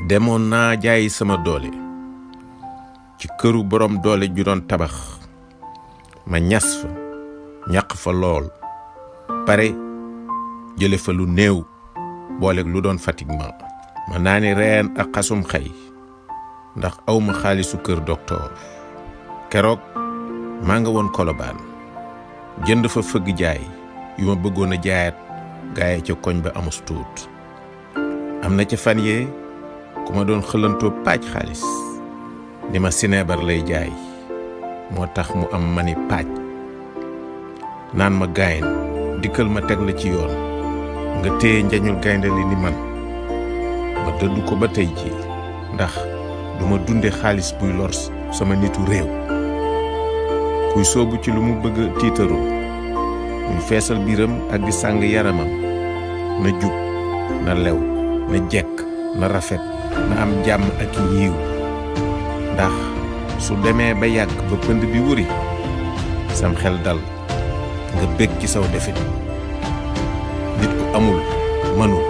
demoon naa jaayi sama doole ci këru borom doole ju doon tabax ma ñas fa ñaq fa lool pare jële fa lu néew booleeg lu doon fatiguement ma naani reen ak xasum xay ndax awma xaalisu kër docteur keroog maa nga woon Kolobaan jënd fa fëgg jaay yu ma bëggoon a jaayaat gaaye ca koñ ba amus tuut am na ca fan yee ku ma doon xëlantoo paaj xaalis ni ma sineebar lay jaay moo tax mu am mani paaj naan ma gaayin dikkal ma teg la ci yoon nga téye njañul gaynde li ni man ma dëddu ko ba tey ji ndax duma dunde xaalis buy lor sama nitu réew kuy soobu ci lu mu bëgg tiitaroo muy feesal biiram ak di sàng yaramam na jub na lew na jekk na rafet na am jàmm ak yiiw ndax su demee ba yàgg ba pënd bi wuri sam xel dal nga bég ci saw defit nit ku amul mënul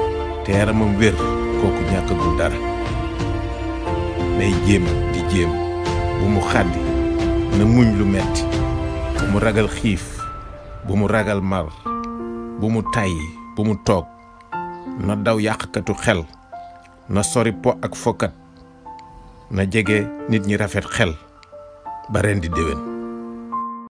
te yaramam wér kooku ñàkkagul dara nay jéem di jéem bu mu xàddi na muñ lu metti bu mu ragal xiif bu mu ragal mar bu mu tàyyi bu mu toog na daw yàqkatu xel na sori po ak fokkat na jege nit ñi rafet xel ba ren di déwén